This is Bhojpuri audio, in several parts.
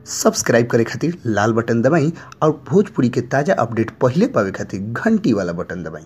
सब्सक्राइब करे खातिर लाल बटन दबाई और भोजपुरी के ताजा अपडेट पहिले पावे खातिर घंटी वाला बटन दबाई।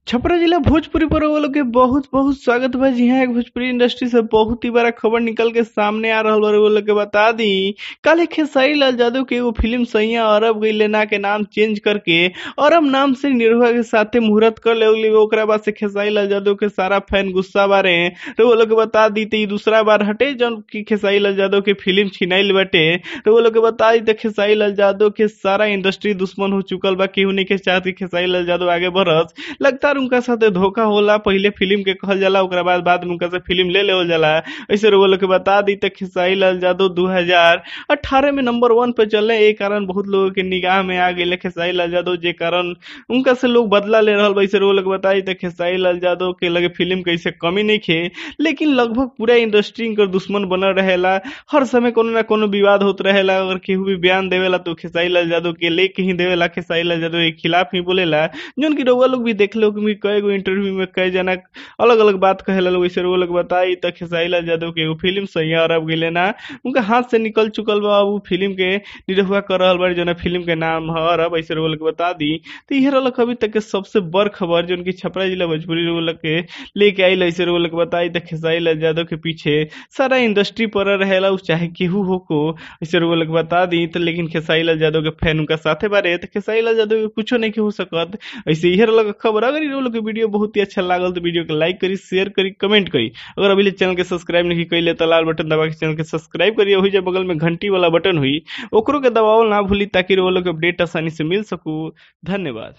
छपरा जिला भोजपुरी पर वो लोग के बहुत बहुत स्वागत बा। जी हाँ, एक भोजपुरी इंडस्ट्री से बहुत ही बड़ा खबर निकल के सामने आ रहा बा। वो लोग के बता दी कल खेसारी लाल यादव के एगो फिल्म सैया अरब गई ना के नाम चेंज करके अरब नाम से निरहुआ के साथे मुहूर्त कर ले। ओकरा बाद से खेसारी लाल यादव के सारा फैन गुस्सा बारे। तो वो लोग के बता दी तो दूसरा बार हटे जौन की खेसारी लाल यादव के फिल्म छिनाइल बाटे। तो वो लोग के बता दी तो खेसारी लाल यादव के सारा इंडस्ट्री दुश्मन हो चुकल बा। केहू नहीं के चाहत खेसारी लाल यादव आगे बढ़स। लगता उनका साथे धोखा होला। पहले फिल्म के कहल जाला, ओकरा बाद में उनका से फिल्म ले लेवल जाला। ऐसे वो लोग के बता दी तो खेसारी लाल यादव 2018 में नंबर 1 पे चले। ए कारण बहुत लोगों के निगाह में आ गए खेसारी लाल यादव, जे कारण उनका से लोग बदला ले रहा। वैसे वो लोग बताई तो खेसारी लाल यादव के लगे फिल्म के ऐसे कमी नहीं खे, लेकिन लगभग पूरा इंडस्ट्री इनकर दुश्मन बनल रहेला। हर समय कोनो ना कोनो विवाद होत रहेला। अगर केहू भी बयान देवेला तो खेसारी लाल यादव के लेके ही देवेला, खेसारी लाल यादव के खिलाफ ही बोलेला। जौन की रउआ लोग भी देख लो कई गो इंटरव्यू में कई जना अलग अलग बात कहेला लोग। ऐसे वो लोग बताई तो खेसारी लाल यादव के एगो फिल्म सैया अरब गइले ना उनका हाथ से निकल चुकल बा। उ फिल्म के निरहुआ कर रहल बाड़ी, जौन फिल्म के नाम है अरब। ऐसे वो लोग बता दी तो यह रहल अभी तक के सबसे बड़ खबर जौन की छपरा जिला भोजपुरी वो लोग के लेके आई। ऐसे वो लोग बताई तो खेसारी लाल यादव के पीछे सारा इंडस्ट्री पर रहेला, उ चाहे केहू हो को। ऐसे वो लोग बता दी तो लेकिन खेसारी लाल यादव के फैन उनका साथे बारे, तो खेसारी लाल यादव के कुछो नहीं हो सकत। ऐसे यह रहल खबर। अगर लोग के वीडियो बहुत ही अच्छा लागल तो वीडियो के लाइक करी, शेयर करी, कमेंट करी। अगर अभी चैनल के सब्सक्राइब नहीं कैले तो लाल बटन दबा के चैनल के सब्सक्राइब करिए। वही जब बगल में घंटी वाला बटन हुई ओकरो के दबावल ना भूली, ताकि वो लोग अपडेट आसानी से मिल सकू। धन्यवाद।